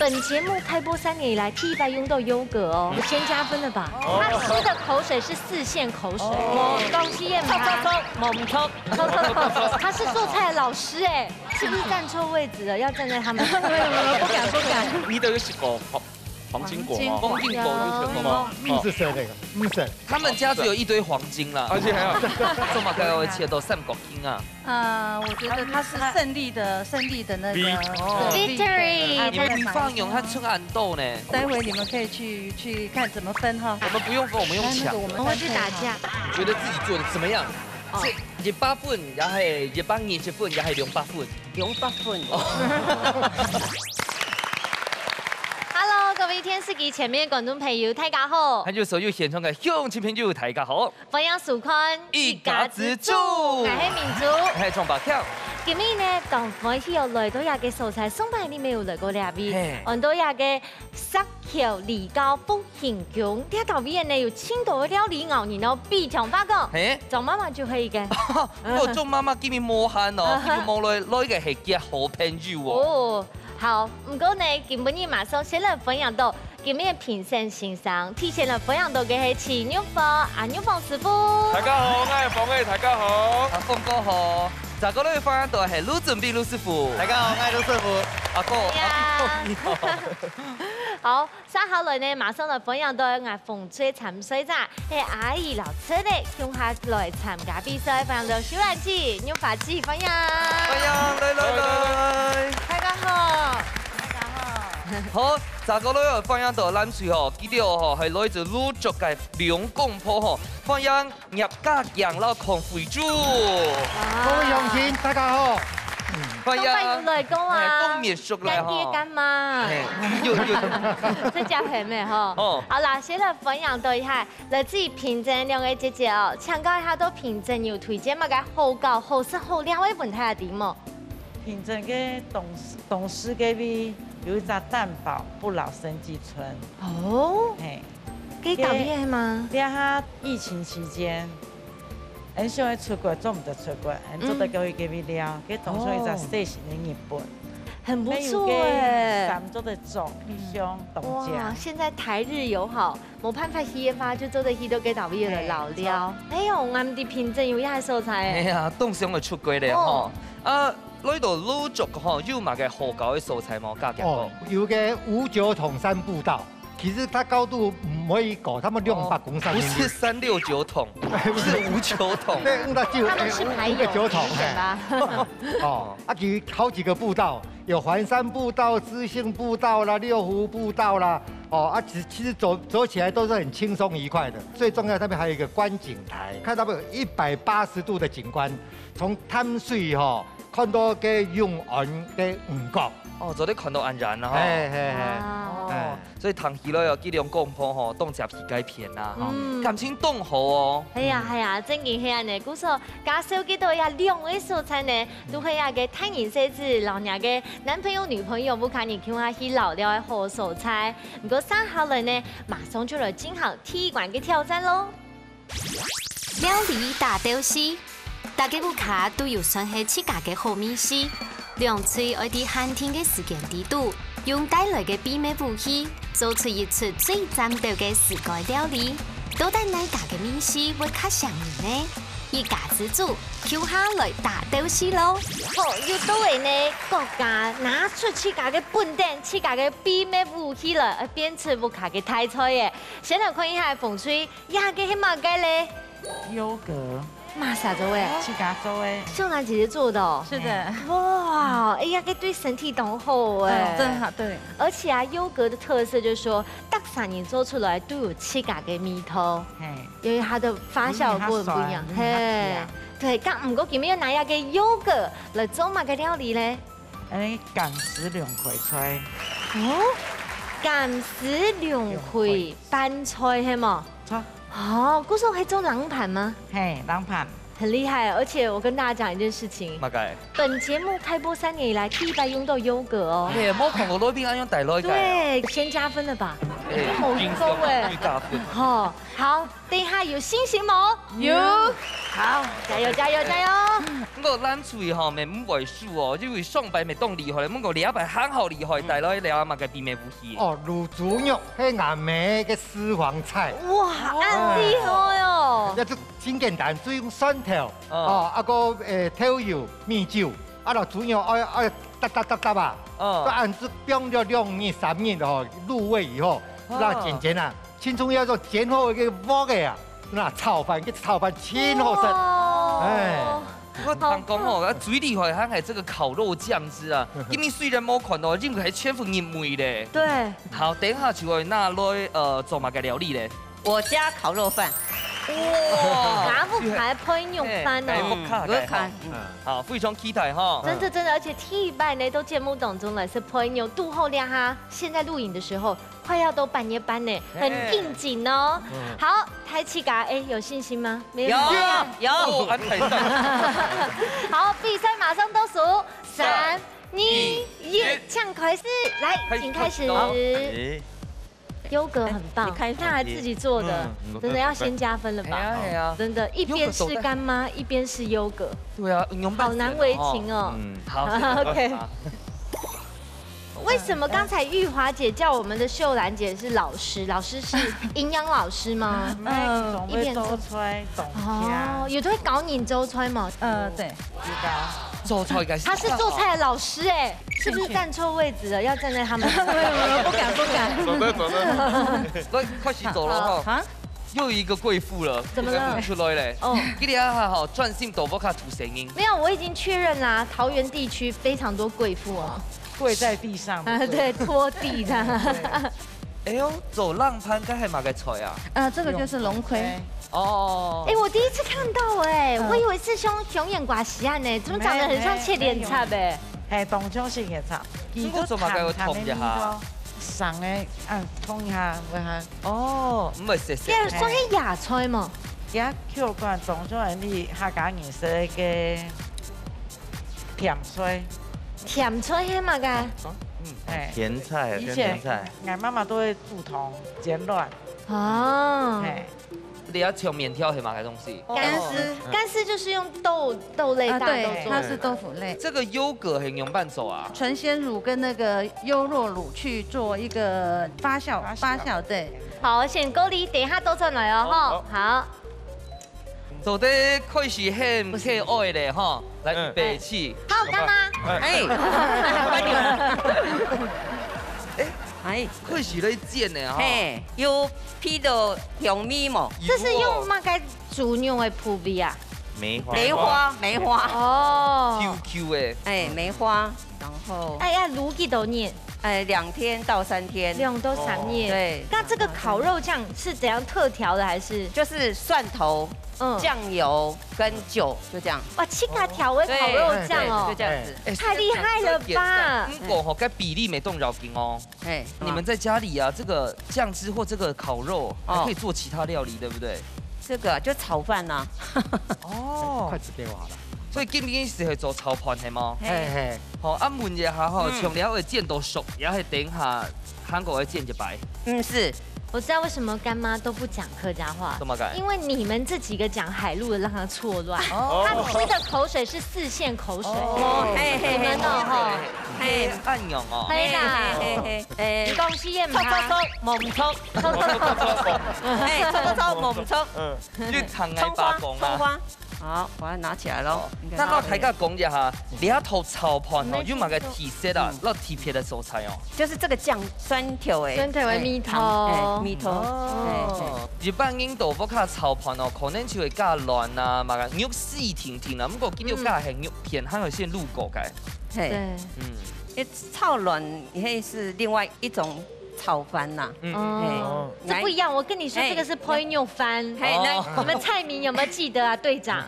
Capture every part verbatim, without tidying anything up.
本節目開播三年以來第一擺用到優格哦，先加分了吧？他吸的口水是四線口水，無東西也毋錯，無毋錯。他是做菜的老師哎，是不是站錯位置了？要站在他們。不敢不敢。你都有食過黃黃金果嗎？黃金果有食過嗎？五十歲那個，五十。他們家族有一堆黃金啦，而且還要做麼个要切到三角形啊？ 呃，我覺得它是勝利的，勝利的那個，哦。對，victory。你們女方用它出恁多呢？待會你們可以去，去看怎麼分哈。我們不用分，我們用搶的。那那個我們我會去打架。覺得自己做得怎麼樣？哦。是一百分，也係一百二十分，也係兩百分？兩百分。哦。Hello，各位電視機前面的觀眾朋友，大家好。還有所有現場的鄉親朋友，大家好。 歡迎收看一家之煮。𠊎係明珠。𠊎係張百強。今日呢，當歡喜哦，來到這个所在，上擺你乜有來過這位，嘿。安到這个石橋梨膏復興宮，這搭位呢有盡多个料理哦，然後比方講，嘿。張媽媽就係一個。不過張媽媽今日無閒哦，今日無來，來个係佢好朋友哦。哦，好，毋過呢，今晡日馬上先來歡迎到 今日評審先生，第一先來歡迎到个係徐玉芳，阿玉芳師傅。大家好，𠊎係芳仔，大家好。阿峰哥好，再過來歡迎到係盧俊斌盧師傅。大家好，𠊎係盧師傅。阿哥，呀。阿峰你好。好，接下來呢，馬上來歡迎到𠊎紅隊參賽者，係阿姨摎姊仔共下來參加比賽，歡迎到秀蘭姊、玉華姊，歡迎。歡迎，來來來。大家好。大家好。 好，再過來哦，歡迎到藍隊吼，佢兜吼係來自蘆竹个兩公婆吼，歡迎葉家強摎康慧珠。哇。各位鄉親，大家好。歡迎。上擺有來過啊。哎，當面熟來吼。乾爹乾媽。哎，有，有。這家很美吼。哦。好啦，先來歡迎到一下，來自於平鎮兩位姐姐哦，請教一下，到平鎮有推薦麼个好搞、好食、好尞个分大家知無？ 平鎮个東勢，東勢該位有一隻蛋堡不老生技村。哦，嘿，該搭位个嗎？這下疫情期間，很想愛出國，做毋得出國，很做得過去該位尞。該當初一隻細型个日本，很不錯欸。還有該衫做得著，非常當靚。哇，現在台日友好， 無辦法去个話，就做得去到該搭位來尞尞。哎喲，𠊎毋知平鎮有這个所在欸。哎呀，當想愛出國咧吼。啊，來到蘆竹吼，有麼个好搞个所在無？家強哥。哦，有個五九桶山步道，其實它高度毋會高，差不多兩百公尺。不是三六九桶，是五九桶。對，那就，他們是牌友，五個九桶，明顯吧？哦，啊，其實好幾個步道，有環山步道、知性步道啦、六湖步道啦， 哦，啊，其，其實走，走起來都是很輕鬆愉快的。最重要，那邊還有一個觀景台，看到沒有，一百八十度的景觀，從淡水吼，看到該永安个漁港。哦，做得看到安然了吼。嘿，嘿，嘿。哇。哦，所以聽起來哦，這兩公婆吼，當接去該片啦吼，嗯。感情當好哦。係啊，係啊，正經係恁呢。故所，介紹幾多呀，兩位所在呢，都係啊，个大人細子，摎若个男朋友、女朋友，屋下人共下去尞尞个好所在。 毋過接下來呢，馬上就來進行第一關个挑戰囉。料理大鬥敘，大家屋下都有算係自家个好味緒，兩隊愛在限定个時間裡肚，用帶來个秘密武器，做出一出最讚鬥个自家料理。到底哪家个味緒會較餳人呢？一家之煮，共下來大鬥敘囉！好，又到位呢，各家拿出自家个本等，自家个 秘密武器了，呃，變成屋下个大菜耶。先來看一下紅隊，這个係麼个咧？優格。麼儕做个？自家做个。秀蘭姐姐做的哦。是的。哇，哎呀，這對身體當好哎。哎，真好，對。而且啊，優格的特色就是說，逐儕人做出來都有自家个味道。嘿。因為它的發酵過程不一樣。因為它酸，因為它甜。嘿。對，該毋過今日愛拿這个優格來做麼个料理咧？ 哎，柑仔龍葵菜。哦，柑仔龍葵拌菜係無？著。哦，故所係做冷盤嗎？嘿，冷盤。很厲害，而且我跟大家講一件事情。麼个？本節目開播三年以來，第一擺用到優格哦。嘿，無看過來賓恁樣帶來个。對，先加分了吧？哎，好高哎。最加分。吼，好，等一下有信心無？有。好，加油，加油，加油！不過咱注意吼，免毋會輸哦，因為上擺免當厲害了，不過這擺還好厲害，帶來了嘛个秘密武器。哦，滷豬肉，係阿姆个私房菜。哇，恁厲害哦！這就真簡單，就用蒜頭，哦，啊个，誒，豆油、米酒，啊，落豬肉愛愛搭搭搭搭啊，哦，都恁樣放了兩日、三日吼，入味以後，哦，那煎煎啊， 盡重要就煎好一个鑊个啊，那炒飯，个炒飯盡好食。哇，哎，我聽講哦，啊，最厲害還係這個烤肉醬汁啊，今日雖然無看到，因為還全部入味咧。對。好，等一下就會拿來，呃，做麼个料理咧？我家烤肉飯。哇，拿屋下个配肉飯哦。哎，哎，屋下个，我看，嗯。好，非常期待哈。真的真的，而且第一擺呢，都節目當中來係配肉，拄好了哈。現在錄影的時候， 快要到半夜班呢，很應景哦。嗯。好，大自家，哎，有信心嗎？沒有。有，有。哦，安排上。好，比賽馬上倒數，三、三、二、二、一，一。請開始，來，開始，請開始。好。哎。優格很棒，你開始。他還自己做的，嗯。真的要先加分了吧？哎呀，哎呀。真的，一邊是乾媽，優格做得，一邊是優格。對啊，用好難為情哦。嗯，好，OK。 為什麼剛才玉華姐叫我們的秀蘭姐是老師？老師是營養老師嗎？嗯，一邊做，做菜，懂家。哦，有的會教你做菜嗎？呃，對。知道。做菜个，她是做菜的老師哎，是不是站錯位置了？要站在他們。不敢，不敢。走的，走的。來，開始走了哈。啊？又一個貴婦了，怎麼了？出來嘞。哦。今天哈，好，專心到屋下做生意。沒有，我已經確認啦，桃園地區非常多貴婦哦。 跪在地上的，啊，對，拖地的。哎喲，做冷盤該係麼个菜啊？呃，這個就是龍葵。哦。哎，我第一次看到哎，嗯。我以為是雄，雄眼寡喜案呢，怎麼長得很像切蓮菜哎？嘿，當像是蓮菜，佢都做麼个會燙一下？鹹鹹个味道，生个，啊，燙一下，會哈。哦，毋會澀澀。這算係野菜嗎？這口感當像係客家人食个 甜菜。甜菜係麼个？嗯。哎，甜菜，以前甜菜。俺媽媽都會煮湯、煎卵。哦。哎。你愛像麵條係麼个東西？乾絲，哦。乾絲就是用豆，豆類、啊，大豆做的。對，它是豆腐類。這個優格係仰般做啊？純鮮乳跟那個優酪乳去做一個發酵，發酵。發酵，對。好，先過濾，等一下倒轉來哦，吼。好，好。好。 做得開始喊客愛咧，吼，來，嗯。預備起。好，乾媽。哎。哎，哎。開始來煎咧，吼。嘿，有鼻到香味無？這是用麼个豬肉个部位啊？梅花。梅花，梅花。哦。Q Q个。哎，梅花。 然後，哎，要滷幾多日？哎，兩天到三天。兩到三日。哦。對。那這個烤肉醬是怎樣特調的，還是？就是蒜頭、嗯。醬油跟酒，就這樣。哇，自家調个烤肉醬哦。對，就這樣子。哎，太厲害了吧！毋過吼，該比例無當要緊哦。哎，你們在家裡啊，這個醬汁或這個烤肉，還可以做其他料理，哦。對不對？這個啊，就炒飯啊。哦。筷子給我好了。 所以今日係會做炒飯係無？嘿。嘿嘿。好，啊，問一下吼，嗯。像你愛煎到熟，也係等一下韓國愛煎一擺？嗯，是。我知道為什麼乾媽都不講客家話，怎麼改？因為你們這幾個講海陸的，讓她錯亂，哦。她吃的口水是四縣口水。哦。嘿嘿嘿。你們哦，吼。嘿。恁樣哦。嘿啦。嘿嘿嘿嘿。哎。你講西諺毋通。錯錯錯，無毋著。錯錯錯錯。哎，錯錯錯，無毋著。嗯。 你聽𠊎爸講啊。蔥花，蔥花。好，我要拿起來咯。哦，應該拿起來。該摎大家講一下，這道炒飯哦，有麼个特色啊，嗯。摎特別个所在哦？就是這個醬，蒜頭个，蒜頭个味道。哎，哎，味道。哦。哎，哎。一般人到屋下炒飯哦，可能就會加卵啊，麼个肉絲定定啊，毋過佢兜加个係肉片，嗯。還有一些滷過个。嘿。對。嗯。欸，炒卵也是另外一種 炒飯吶。嗯。哦，嘿。這不一樣，我跟你說，哎。這個是配肉飯。嘿，那哦。你們菜名有沒有記得啊，隊長？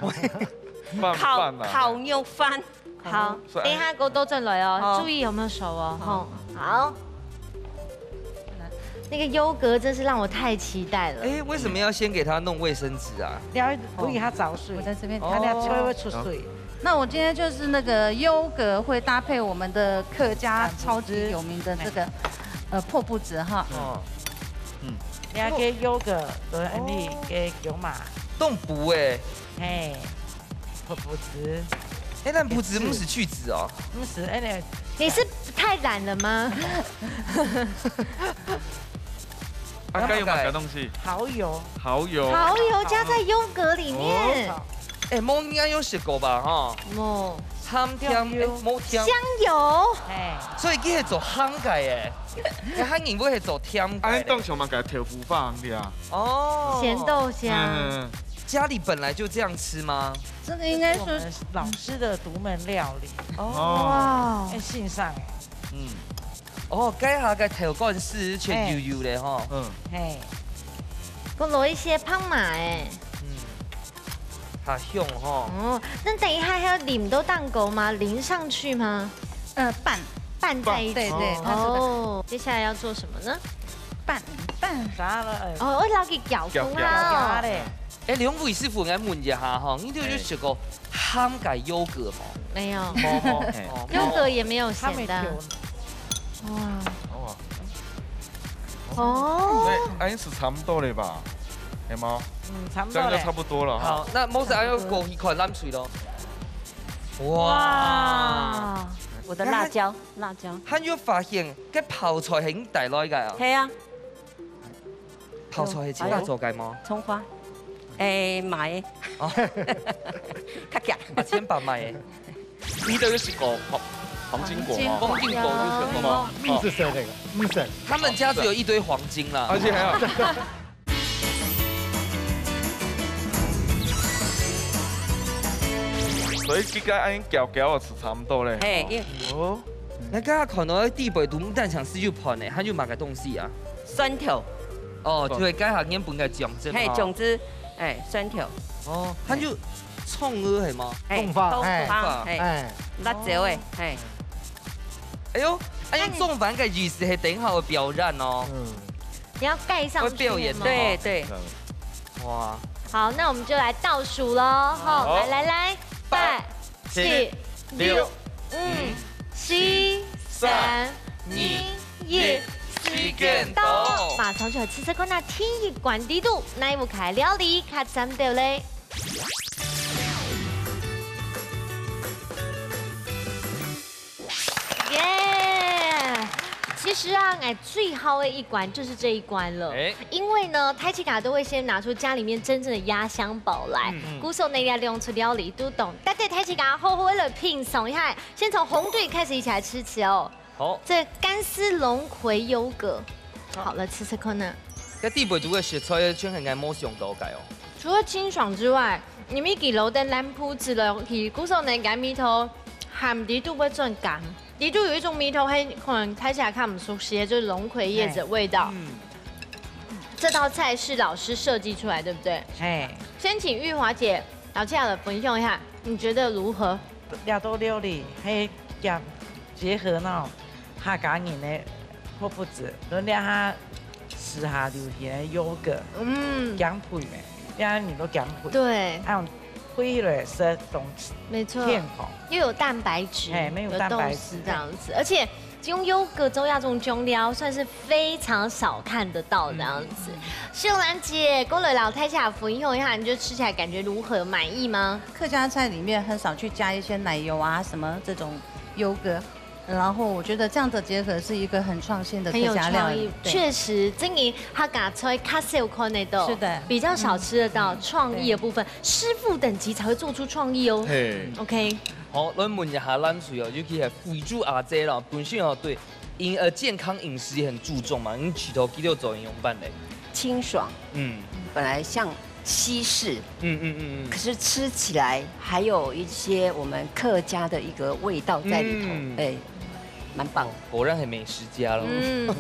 飯，烤，飯啊。烤肉飯。好，所以等一下，給我倒轉來哦，哦。注意有沒有熟哦，吼。好。那個優格真是讓我太期待了。哎，為什麼要先給他弄衛生紙啊？你要，我給他找水。我在這邊，他那吹會出水。哦。 那我今天就是那個優格會搭配我們的客家超級有名的這個，呃，破布子哈。哦。你看个yogurt，對，恁呢个油嘛，當補欸。嘿，補補子。欸，但補子毋係去籽哦。毋係，恁呢。你是太懶了嗎？啊，該有麼个東西？蠔油。蠔油。蠔油加在優格裡面。哦。欸，無應該有食過吧，吼？無。鹹甜，欸，無甜。香油。嘿。所以佢係做鹹个欸，佢還認為係做甜个欸。啊，當像嘛，个豆腐花恁呢啊。哦。鹹豆香。嗯。家裡本來就這樣吃嗎？這個應該說是我們老師的獨門料理。哦。哇。欸，欣賞欸。嗯。 哦，該下个豆乾絲全油油咧吼。嗯。嘿，還落一些香茅欸。嗯，較香吼。哦，那等一下還要淋到蛋糕嗎？淋上去嗎？呃，拌。拌在一起。拌，對，對，它是拌。哦，接下來要做什麼呢？拌，拌。啥了？欸，哦，我老給攪拌啊。攪拌。欸，兩位師傅，𠊎問一下吼，你兜有食過鹹个優格無？沒有。無，無，嘿。哦，優格也沒有鹹的。哇。哇。哦。那，恁樣是差不多了吧？有嗎？嗯，差不多了。這樣就差不多了哈。好，那毛子還要過去看冷水咯。哇。哇。我的辣椒，辣椒。還有發現，該泡菜係你帶來个啊？係啊。 泡菜係自家做个無？蔥花。欸，買的。哦。較遽。八千八買的。你兜有食過黃，黃金果嗎？黃金果有食過嗎？哦。蜜色那個，蜜色。他們家只有一堆黃金啦。而且還有。所以這個恁攪攪仔就差不多咧。嘿，哦。 該剛剛看到底背肚毋單淨係有飯呢，還有麼个東西啊？蒜頭。哦，就係該下原本个醬汁嘛。嘿，醬汁，欸，蒜頭。哦，還有蔥仔係無？嘿，蔥花，豆花，嘿。嘿，嘿。辣椒欸，嘿。哎喲，哎喲，那你做飯个意思係等下會表演哦。嗯。你要蓋上去的嗎？會表演的哦。對，對。哇。好，那我們就來倒數咯，吼，好。來，來，來，八、 七、六、五、四、三、二、一，時間到。馬上就來試試看啊，第一關底肚，哪一屋个料理較讚到咧？耶！其實啊，哎，最好的一關就是這一關了。哎。因為呢，大自家都會先拿出家裡面真正的壓箱寶來。嗯。故所呢，這兩出料理都當值得大自家好好來品嚐一下。 先從紅隊開始一起來吃起哦。好。這乾絲龍葵優格，好。好了，試試看呢。該底背肚个食材全係𠊎無想到个哦。除了清爽之外，你們一直落等藍麩子落去，故所呢，該味道鹹底肚會轉甘。底肚有一種味道，係可能大自家較毋熟悉个，就係龍葵葉子的味道。嘿。嗯。這道菜是老師設計出來，對不對？嘿。先請玉華姐，老師來分享一下，你覺得如何？ 這道料理，係結，結合那種客家人个好物質，就這下時下流行个優格，嗯。減肥咩，這下人都減肥。對。還有配起來食東西，沒錯。健康。又有蛋白質，嘿，沒有蛋白質。有豆豉這樣子，而且用優格做這種醬料，算是非常少看得到這樣子。嗯。秀蘭姐，過來摎大家分享一下，你覺得吃起來感覺如何？滿意嗎？ 客家菜裡面很少去加一些奶油啊什麼這種優格，然後我覺得這樣的結合是一個很創新的客家料理。很有創意。對。確實，真个客家菜較少看得到，是的。比較少吃得到，嗯。創意的部分，對。師傅等級才會做出創意哦。嘿。OK。好，來問一下藍隊哦，尤其係肥豬阿姐啦，本身哦，對 飲，呃，健康飲食也很注重嘛，你試著佢兜做仰般咧？清爽，嗯。本來像西式，嗯，嗯，嗯，嗯。可是吃起來還有一些我們客家的一個味道在裡頭，嗯。哎，蠻棒。果然係美食家咯。嗯。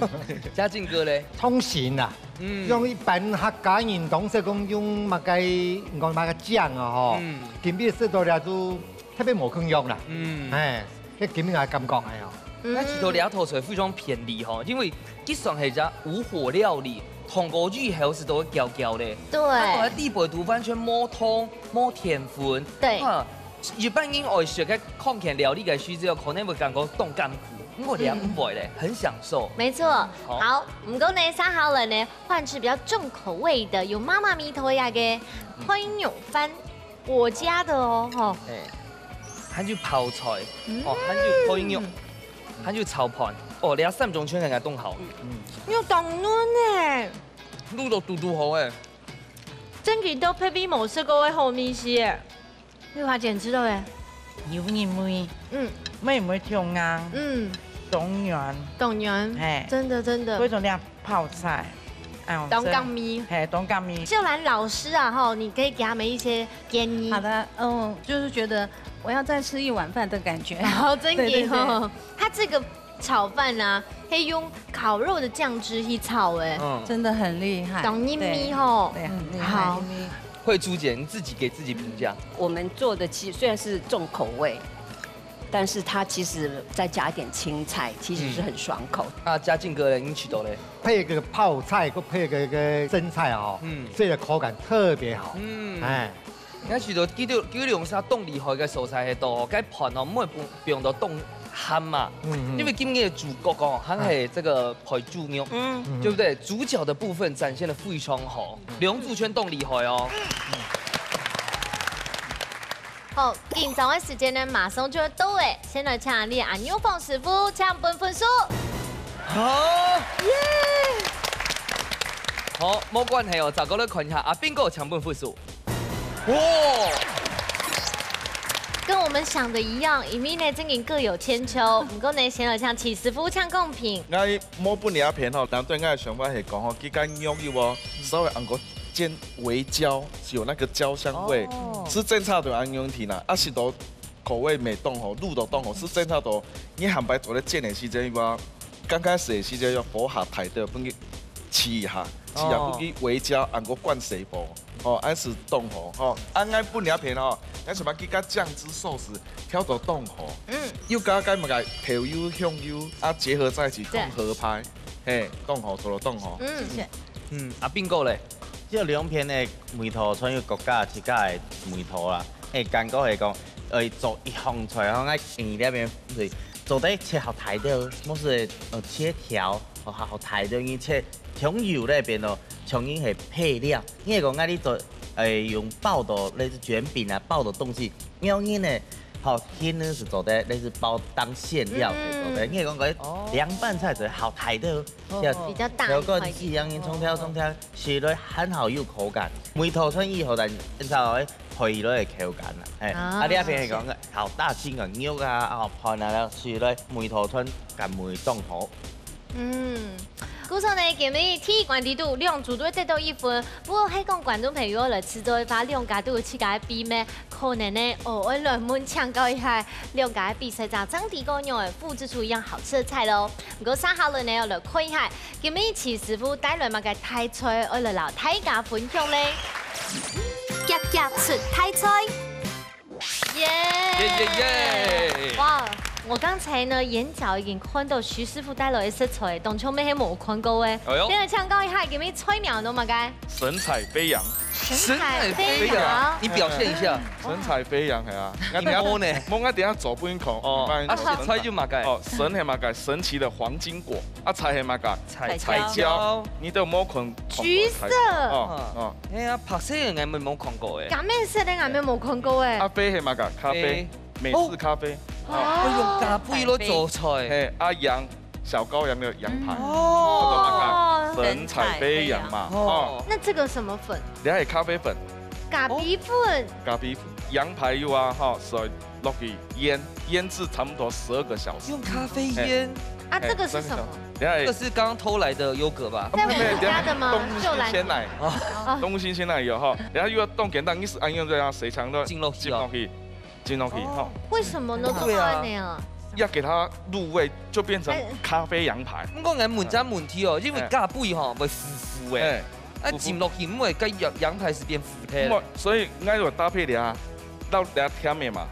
嘉靖哥咧？通行啦，嗯。用一般客家人通識講用麼个，講麼个醬啊吼，嗯。今晡日食到了都 特別無共樣啦。嗯。哎，該今日个感覺哎喲。嗯。該其實這道菜非常便利吼，因為佢算係隻無火料理，燙過以後就會焦焦咧。對。啊，佢个底背肚完全無糖、無澱粉。對。啊，一般人愛食个康健料理个時節，可能會感覺當艱苦。毋過你也毋會咧，很享受。沒錯。好。好，毋過呢，接下來呢，換吃比較重口味的，有媽媽味道个配肉飯，我家的哦，吼。哎，還有泡菜，哦，還有配肉，還有炒飯，哦，你三種全部都當好。肉當嫩呢，滷到嘟嘟好哎。真正都別位無食過个好味緒哎。 玉華姐，你知道欸？油入味，嗯，乜毋會忒硬，嗯，當軟，當軟，嘿，真的真的，配種那泡菜，哎呦，當合味。嘿，當合味。秀蘭老師啊，吼，你可以給他們一些建議。好的，嗯，就是覺得我要再吃一碗飯的感覺。好，真的吼，對對對，他這個炒飯啊，可以用烤肉的醬汁去炒欸，嗯，真的很厲害，當入味吼，對，很厲害。好。 慧珠姐，你自己給自己評價。我們做的其實雖然是重口味，但是它其實再加一點青菜，其實是很爽口。啊，嘉靖哥咧，你試著咧？配个泡菜，配个个生菜哦，嗯，這個口感特別好。嗯，哎，你試著佢兜佢兩儕當厲害个所在係到，該飯哦，毋會放放到當鹹嘛。嗯，因為今日个主角哦，還係這個配豬肉，嗯，對不對？主角的部分展現得非常好。 兩組全當厲害哦。好，緊張个時間呢，馬上就要到欸，先來請你阿牛鳳師傅請分分數。好，耶！好，無關係哦，再過來看一下阿斌哥請分分數。哇！跟我們想的一樣，因為呢，正經各有千秋。毋過呢，先來請徐師傅請公平。𠊎無分你阿平吼，但對𠊎个想法係講吼，佢个肉有哦，稍微恁个 煎微焦，是有那個焦香味，哦，係正常个恁樣體啦。啊，食到口味乜當好，滷到當好，係正常个。你下擺做得煎个時節，你話剛開始个時節要火下大點，分佢試一下，試一下，哦，分佢微焦，恁个灌水波，哦，恁係當好，吼。啊，𠊎分你一片吼，𠊎想講佢个醬汁壽司調到當好，嗯，又加該麼个豆油、香油啊，結合在一起，對，當合拍，嘿，當好，做到當好。嗯，謝謝。嗯，阿斌哥咧？ 這兩片个味道，全有各家自家个味道啦。誒，感覺係講，誒，做一項菜，吼，愛你這邊係做得切好大條，或是，呃，切條，哦，好，好大條，你切香油那邊咯，香油係配料。你係講，啊，你做，誒，用包到類似捲餅啊，包到東西，香油呢，好，香油係做得類似包當餡料係做得。嗯。你係講，誒，哦，涼拌菜就好大條，哦。比較大一塊一點。調過去，香油衝調衝調。 食落還好有口感，味道全以後，但然後誒，配落个口感啦，嘿，啊，啊，你阿平係講个好大隻个肉啊，啊，飯啊，食落味道全感味當好。嗯，故所呢，今日第一關裡肚兩組都會得到一分，不過係講觀眾朋友來試做一下，兩家都有自家个秘密，可能呢，哦，愛來問請教一下兩家个比賽者，正知講仰會複製出一樣好吃个菜咯。毋過，接下來呢，來看一下 今日徐師傅帶來麼个大菜，愛來摎大家分享咧？遽遽出大菜。耶！耶耶耶！哇，我剛才呢，眼角已經看到徐師傅帶來个食材，當像乜係無看過个。哎喲，先來請教一下，今日菜名係麼个？神采飛揚。神采飛揚，神采飛揚，你表現一下。神采飛揚係啊，你愛摸呢？摸，𠊎等下做分你看。哦，啊，食材就麼个？哦，神係麼个？神奇的黃金果。 啊，菜係麼个？彩彩椒。你都無看，看過彩椒。橘色。哦，哦。哎呀，白色个𠊎乜無看過誒。咖啡色个𠊎乜無看過誒。咖啡係麼个？咖啡，美式咖啡。哦，用咖啡來做菜。嘿，啊，羊，小羔羊的羊排。哦。神采飛揚嘛，哦。那這個什麼粉？這係咖啡粉。咖啡粉。咖啡粉，羊排油啊，吼，所以 落去醃，醃製差不多十二個小時。用咖啡醃？啊，這個是什麼？等下，這個是剛剛偷來的優格吧？在我們家的嗎？東西鮮奶，東西鮮奶有哈，然後又要凍給，但你是按用這樣，水強的浸落去，浸落去，浸落去哈。為什麼呢？對啊。這麼樣啊？要給它入味，就變成咖啡羊排。毋過𠊎問隻問題哦，因為咖啡吼會苦苦誒，哎，啊浸落去毋會該羊羊排係變苦忒。毋會，所以𠊎有搭配了啊，到了甜的嘛。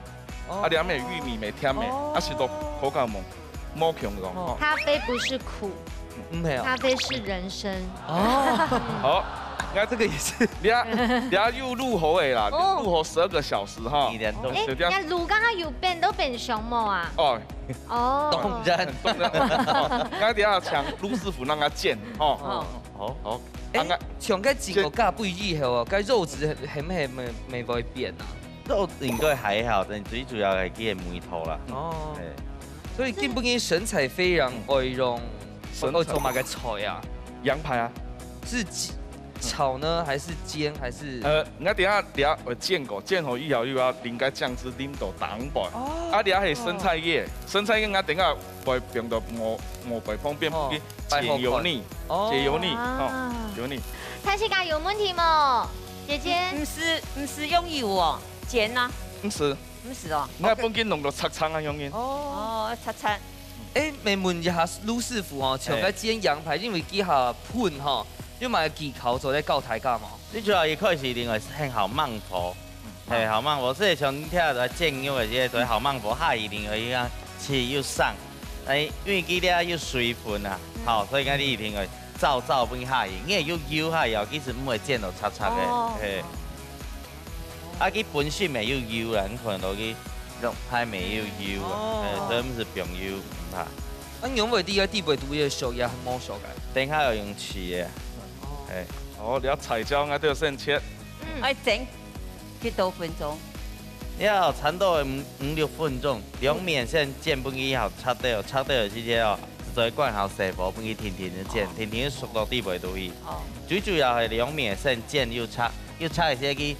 啊，兩味玉米味甜味，啊，食落口感無無共樣吼。咖啡不是苦，毋係啊。咖啡是人生。哦，好，那這個也是，你看，你看又滷好了啦，哦。滷好十二個小時哈。一點鐘。哎，就這樣。人家滷剛剛有變，都變熊貓啊。哦。哦。當然。當然。哦，那等下請陸師傅讓他煎哈。哦。好。好。哎，啊，那像該整個加肥以後哦，該肉質還，還，還會，還會變啊？肉應該還好，但最主要還係味道啦。哦。對。所以今晡日神采飛揚，嗯。愛用，神采。愛做麼个菜啊？羊排啊。是煎，炒呢，還是煎，還是？呃，𠊎等下，等下會煎過，煎好以後又愛淋該醬汁，淋到頂背。哦。啊，這係生菜葉，生菜葉𠊎等下會放到鍋，鍋背旁邊，哦，去解油膩，哦。解油膩，哇。哦，油膩。大自家有問題無？姐姐？毋使，毋使用油哦，煎啊。毋使。毋使哦。𠊎本身弄到赤赤啊，用緊。哦。哦，赤赤。 哎，問一下陸師傅哦，像該煎羊排，因為佢較肥吼，有麼个技巧做得教大家無？最主要一開始一定愛先好慢火，嗯。嘿，好慢火，所以像你聽到煎肉个這些，都好慢火，下一定愛一樣切又省。哎，因為佢這有水分啊，嗯。好，所以講你一定愛燥燥分下去，因為有油下去哦，其實毋會煎到赤赤个，哦。嘿。 啊，佢本身乜有油啦，你看落去，肉排乜有油啊，哦。哎，所以毋使放油，毋怕。啊，仰會知該底背肚个熟也還無熟个？等下愛用試个。哦。哎。哦，這彩椒𠊎都有先切。嗯。愛煎幾多分鐘？要差不多五，五六分鐘，兩面先煎分佢好赤掉，赤掉个時節哦，再關好細火，分佢定定仔煎，哦。定定仔熟到底背肚去。哦。最主要係兩面先煎又赤，又赤个時節佢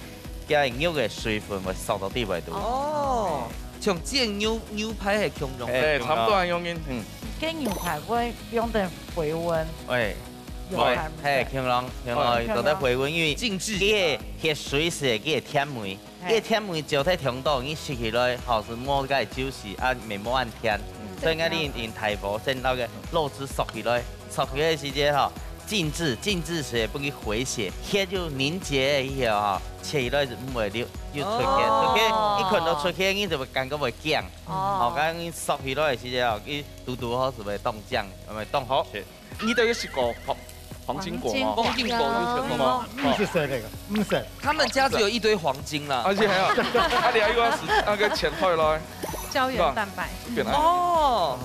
該肉个水分會鎖到底背肚。哦，像煎牛，牛排係共樣个。哎，差不多恁樣个，嗯。煎牛排會用得回溫。哎，有還毋係？嘿，共樣，共樣，哦。做得回溫，因為靜置。佢个血水係佢个甜味，嘿。佢个甜味就在中途，你食起來，吼，係無該juicy，啊，乜無恁甜。嗯。所以𠊎等用大火先摎該肉汁熟起來。 熟起个時節吼，靜置，靜置時分佢回血，血就凝結以後吼，切起來就毋會流，又出血，哦。出血，一看到出血，你就會感覺會驚。哦。吼，該你熟起來个時節吼，佢堵堵好就會當靚，會當好。是。你都有食過黃，黃金粿嗎？黃金粿有食過嗎？有嗎？毋使食該個，毋使。他們家只有一堆黃金啦。而且還有，啊，你還有要食那個淺菜啦。膠原蛋白。是吧？哦。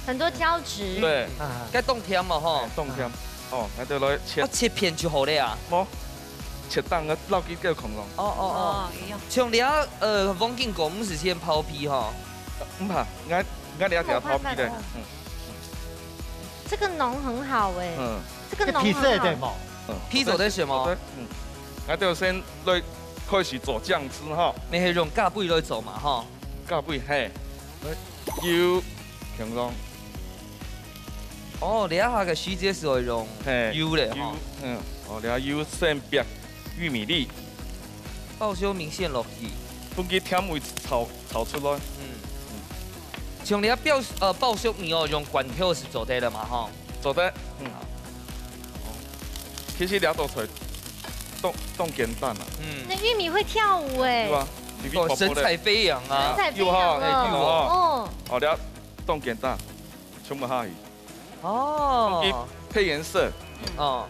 很多膠質。對。啊。該當甜嘛吼。哎，當甜。哦，𠊎就來切。哦，切片就好了啊。無，切丁个，摎佢个空洞。哦，哦，哦。哦，一樣。像你啊，呃，黃金粿毋係先泡皮吼。呃，毋怕，𠊎，𠊎這條泡皮个。哦，慢慢，哦。嗯。這個濃很好欸。嗯。這個濃很好。這皮色的嘛。嗯。皮做得什麼？做得，嗯。𠊎就先來開始做醬汁吼。你係用加肥來做嘛吼？加肥，嘿。來。 油，共樣。哦，這下个時節係愛用嘿，油咧，吼。油，嗯，哦，這油先煏玉米粒。爆香米線落去。分佢甜味炒，炒出來。嗯。像這爆，呃，爆香米哦，用罐頭係做得了嘛，吼。做得，嗯。好。哦。其實這道菜當，當簡單啊。嗯。那玉米會跳舞欸。對啊，玉米哦，神采飛揚啊。神采飛揚哦。有哈，哎，有哦。哦。哦，這 當簡單，全部下去。哦。分佢配顏色。哦。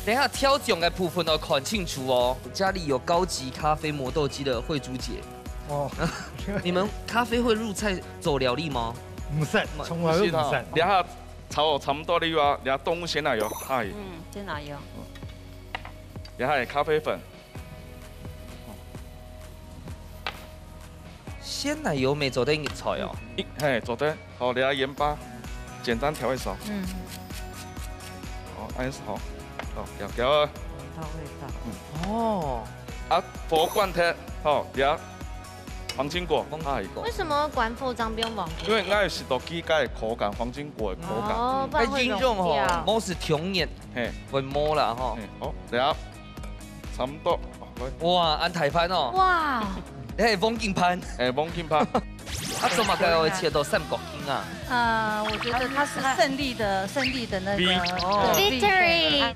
等一下調醬个部分要看清楚哦。家裡有高級咖啡磨豆機的慧珠姐。哦。你們咖啡會入菜做料理嗎？毋識，從來都毋識。等一下炒好差不多了啊，等一下動物鮮奶油下去。嗯，鮮奶油。等一下咖啡粉。 鮮奶油乜做得入菜哦。一，嘿，做得。好，這鹽巴，簡單調一下。嗯。好，恁樣好。好，攪攪啊。聞到味道。嗯。哦。啊，火關忒，好，這黃金粿，黃金粿。哎。為什麼關火這樣不用忘記？因為𠊎有食到佢个口感，黃金粿个口感。哦，嗯。不然會融掉。哎，應用吼，無係重熱，嘿。會無啦吼。嘿，好，這 差不多。哇，恁大盤哦。哇。嘿，黃金盤。哎，黃金盤。啊，做麼个會切到三角形啊？呃，我覺得它是勝利的，勝利的那個，V。哦。對，victory。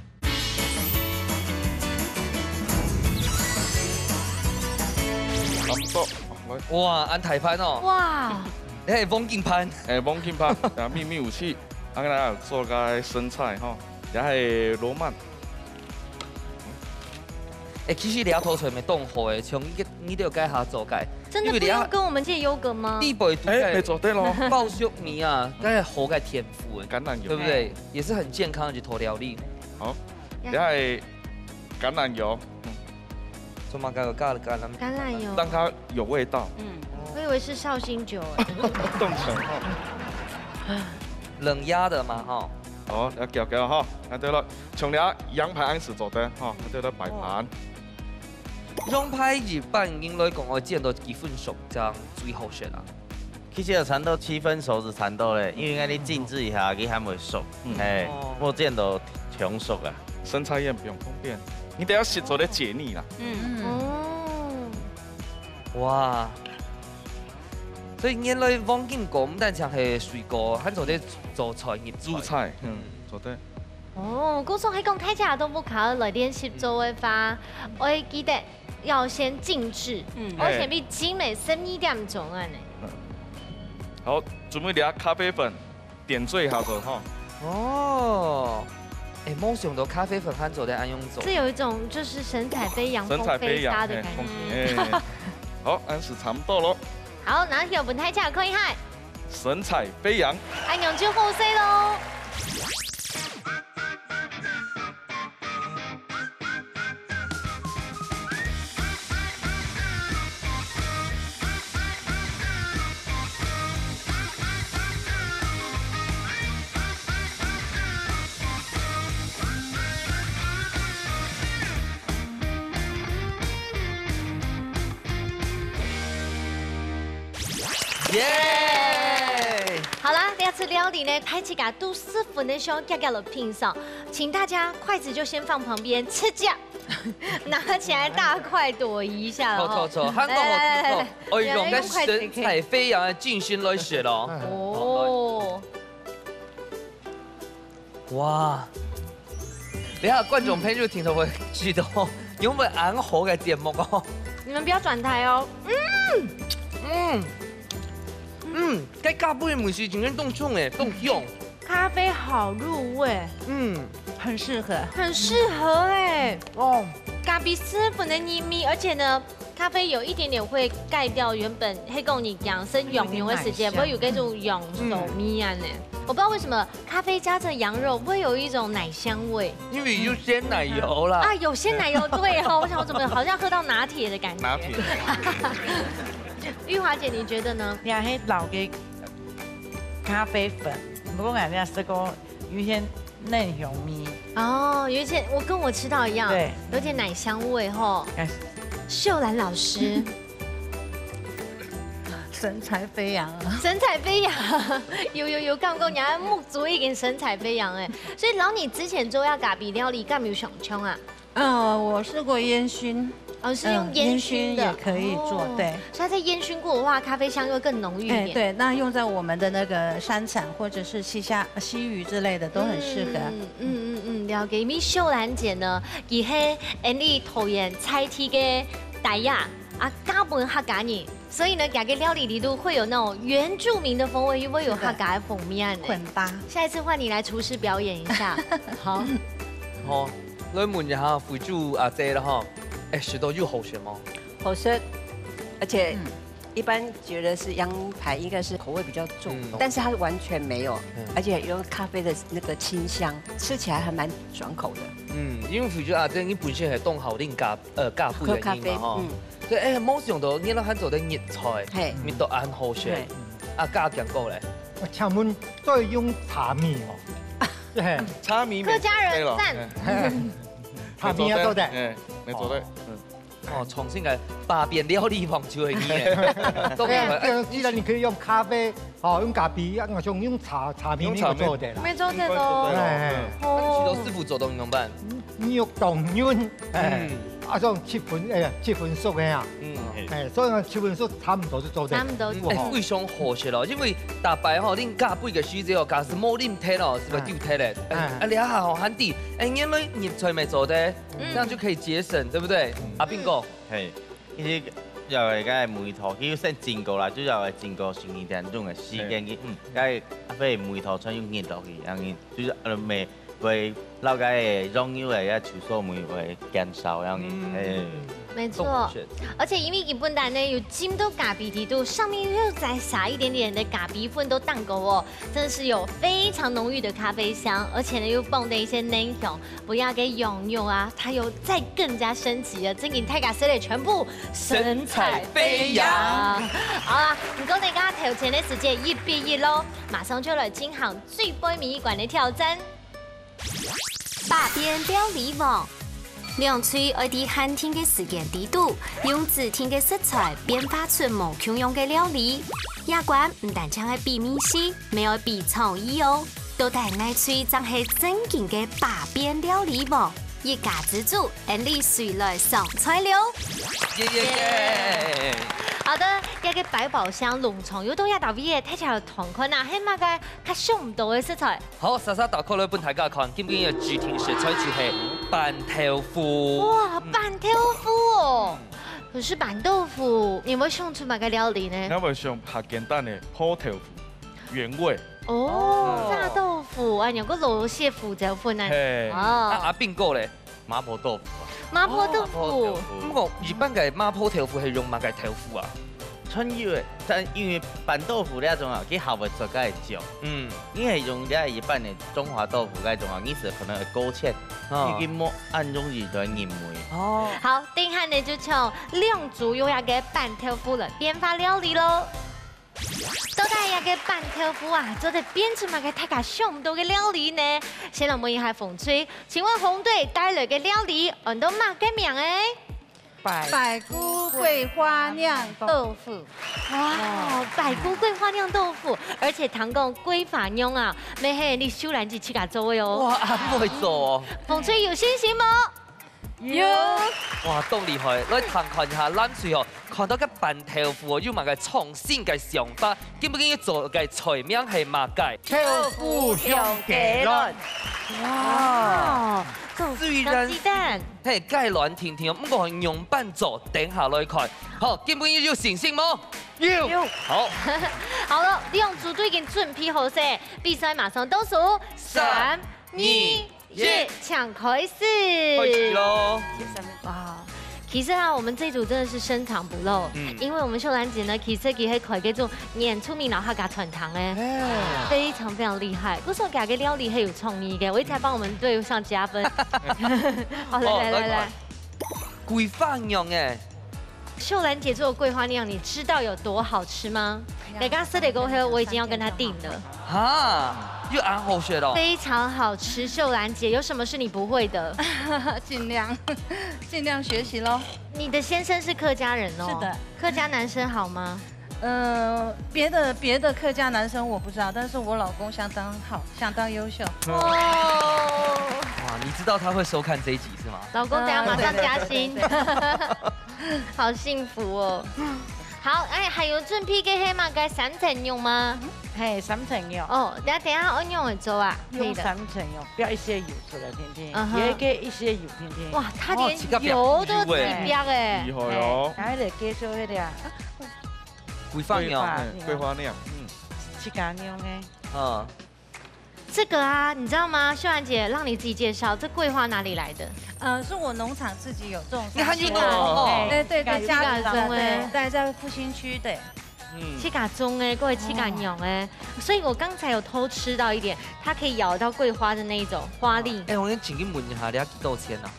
差不多，來。哇，恁大盤哦。哇。嘿，黃金盤。哎，黃金盤，啊，祕密武器，啊，來做個生菜哈。也係羅曼。哎，其實這道菜乜當好哎，像你个，你都有該下做个，真的不用跟我們借優格嗎？地？背都哎，沒做得咯。包粟米啊，該好个天賦哎，橄欖油，對不對？也是很健康的一道料理。好，也係橄欖油，嗯，做麼个有加橄欖？橄欖油，讓它有味道。我以為是紹興酒哎。凍成哈。冷壓的嘛哈。好，來攪攪哈，那對了，像這羊排恁樣做得哈，那對了擺盤。羊排一般人來講，愛煎到幾分熟，這樣最好食啊。其實有差不多七分熟就差不多咧，因為你靜置一下，佢還會熟。嗯哎哦，莫煎到全熟啊。生菜也不用方便，你等下食做得解膩啦。嗯，哦，哇！所以原來黃金哥毋單淨係水果，還做得做菜入菜。入菜，嗯，做得。哦，故所係講大家都不卡來練習做个話，愛記得要先靜置，嗯而且愛靜到十二點鐘恁樣。好，準備這咖啡粉，點綴下去哈。哦，哎，無想到咖啡粉還做得恁樣做。這有一種就是神采飛揚、神采飛揚，風飛沙的感覺。哎，好，恁樣差不多咯。好，拿起我們大家看一下，神采飛揚，恁樣就好勢咯。耶！好啦，這次料理呢，大自家都十分的想遽遽來品嚐，請大家筷子就先放旁邊，直接拿起來大快朵頤一下哦。錯錯錯，還講我錯錯，哎，用个神采飛揚的精神來食咯。哦，哇！等下觀眾朋友聽到會知道，有無恁好个節目哦？你們不要轉台哦。嗯嗯，該咖啡味緒真正當重哎，當香。咖啡好入味，嗯，很適合。很適合哎。哦，咖啡十分的入味，而且呢，咖啡有一點點會蓋掉原本黑貢你講生羊肉的時間，有點奶香會有這種羊肉味啊呢。我不知道為什麼咖啡加這羊肉會有一種奶香味因為有鮮奶油啦。啊，有鮮奶油，對哦，我想我怎麼好像喝到拿鐵的感覺。拿鐵。玉華姐，你覺得呢？你看，迄老个咖啡粉，不過人家是講有一些嫩香味，哦，有一些我跟我吃到一樣，對，有點奶香味吼。哎，秀蘭老師，神采飛揚啊。神采飛揚，有有有，剛剛人家目珠已經神采飛揚哎，所以老你之前做要咖啡料理，敢有想象啊？呃，我試過煙燻，哦，是用嗯烟熏的，烟熏也可以做哦对所以它在烟熏过的话，咖啡香又更浓郁一点。哎，对，那用在我们的那个山产或者是西虾、西鱼之类的都很适合。嗯嗯嗯嗯，了解。因為秀蘭姐呢，佢係恩利桃園在地个大雅啊，嫁分客家人，所以呢，佢个料理裡肚會有那種原住民的風味，又會有客家的風味呢。捆巴，下一次換你來廚師表演一下，好。好，來問一下惠珠阿姐啦吼，哎，食到有好食無？好吃，而且嗯一般觉得是羊排应该是口味比较重，嗯但是它完全没有，嗯而且有咖啡的那个清香，吃起来还蛮爽口的。嗯，因為惠珠阿姐你本身係當好啉咖，呃，咖啡喝咖啡，个人嘛吼嗯，，所以哎，無想到你都還做得入菜，嘿，味道恁好食嘿，啊，加醬過咧。我請問做用茶米哦？嘿，茶米客家人讚。嘿，茶米也做得。哎，沒做得，嗯。哦，創新个百變料理王就係你耶，都对啊，係对啊，既然你可以用咖啡，哦，用咖啡，啊，我想用茶，茶米用茶米也做得啦。没做得咯。哎，其實師傅做到仰般？你用當潤，哎嗯，啊，種七分，哎，七分熟个啊，嗯。哎，所以講七分熟差不多就做得。差不多哎，非常好食咯，因為大擺吼，啉咖啡个時節哦，假使無啉忒哦，係會丟忒咧。哎啊，這下吼，還得，哎，原來入菜沒做得，嗯這樣就可以節省，對不對？阿斌哥，嘿，其實要个該梅頭，佢有先浸過啦，就要个浸過十二點鐘个時間，佢嗯該咖啡梅頭全用熱落去，然後就是呃，梅會摎該个用油个也就所會會減少樣子。嗯。嘿。沒錯。當然。而且因為佢本來呢有浸到咖啡裡肚，上面又再撒一點點的咖啡粉都當夠哦，真的是有非常濃郁的咖啡香，而且呢又放了一些奶香，不要給用油啊，它又再更加升級了，真个大家食了全部神采飛揚。神采飛揚。好啦，毋過呢，今頭前的時間一比一咯，馬上就來進行最尾一關的挑戰。 百變料理王。兩隊愛在限定个時間裡肚，用指定个食材變化出無共樣个料理。這關毋單淨愛比味緒，乜愛比創意哦。到底哪隊正係正經个百變料理王？一家之煮，𫣆俚隨來上菜了。耶耶耶！好的，這个百寶箱籠中有多少道味个，大家有同款啊，係麼个較想毋到个食材？ 好，煞煞打開來分大家看，今晡日个指定食材就係板豆腐。哇，嗯。板豆腐哦！嗯。可是板豆腐，你會想出麼个料理呢？𠊎會想較簡單个，烰豆腐，原味。哦，哦。炸豆腐，哎，有个螺螄粉、椒粉呢。嘿。哦。啊，阿斌哥咧？ 麻婆豆腐啊。麻婆豆腐。哦，麻婆豆腐。毋過，一般个麻婆豆腐係用麼个豆腐啊？全有个，但因為板豆腐這種啊，佢下會做个醬。嗯。你係用這一般个中華豆腐該種啊，你係可能會勾芡，哦。已經無恁容易來入味。哦。好，等下呢就從兩組用這个板豆腐來變化料理咯。 到底這个板豆腐啊，做得變出麼个大家想毋到个料理呢？先來問一下紅隊，請問紅隊帶來个料理安到麼个名誒？百，百菇桂花釀豆腐。哇，百菇桂花釀豆腐，而且聽講桂花釀啊，乜係你秀蘭姐自家做个哦。哇，恁會做哦。紅隊有信心無？ 有。哇，當厲害！來聽看一下，藍隊哦，看到个板豆腐哦，有麼个創新个想法？今晡日做个菜名係麼个？豆腐香雞卵。哇，哇，雖然雞蛋。嘿，雞卵定定哦，毋過仰般做，等下來看。好，今晡日有信心無？有。有。好。好了，兩組都已經準備好勢，比賽馬上倒數，三、三、二、二、一，請開始。開始咯。哇，其實啊，我們這組真的是深藏不露，嗯。因為我們秀蘭姐呢，其實佢係開這種原住民老客家餐廳誒，哎。非常非常厲害。故所佢个料理很有創意个，我一直在幫我們隊伍上加分。好，來，哦，來，來，來。來看。桂花釀誒。 秀蘭姐做的桂花釀，你知道有多好吃嗎？哎呀，人家吃了過後，我已經要跟她訂了。哈，又恁好食咯。非常好吃，秀蘭姐，有什麼是你不會的？盡量，盡量學習咯。你的先生是客家人哦。是的。客家男生好嗎？呃，別的，別的客家男生我不知道，但是我老公相當好，相當優秀。哦。哇，你知道他會收看這一集是嗎？老公，等下馬上加薪。啊，對，對，對，對，對。 好幸福哦。好，哎，還有準備个係麼个三層肉嗎？嘿，三層肉。哦，等下，等下愛仰般做啊？可以的。用三層肉，不要一些油出來，聽聽。嗯哼。也給一些油，聽聽。哇，他連哦，自家煏油都自己煏哎。油欸。厲害哦。哎，還得繼續那個啊。桂花釀。桂花，嗯，桂花釀。嗯。自家釀的。嗯。 這個啊，你知道嗎？秀蘭姐，讓你自己介紹，這桂花哪裡來的？呃，是我農場自己有種。你還有農場哦？哎，對，對，對，自家種的。家裡種的，對，在復興區，對。嗯。自家種的，還自家釀的。哦。所以我剛才有偷吃到一點，它可以咬到桂花的那一種花粒。哎，我先請問一下，你要幾多錢啊？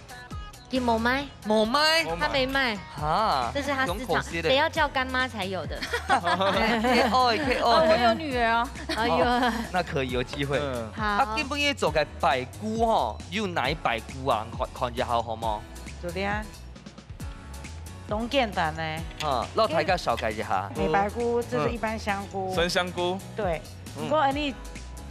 佢無賣。無賣？無賣。他沒賣。哈，這是他私藏，用口吸的。得要叫乾媽才有的。可以哦，可以哦。哦，我有女兒哦。哎呦。哦，那可以有機會。嗯。好。啊，今晡日做个排骨吼，有哪排骨啊？看，看一下好無？做的啊，當簡單呢。嗯，讓大家紹介一下。美白菇，這是一般香菇。嗯。生香菇。對。 嗯。毋過恁呢，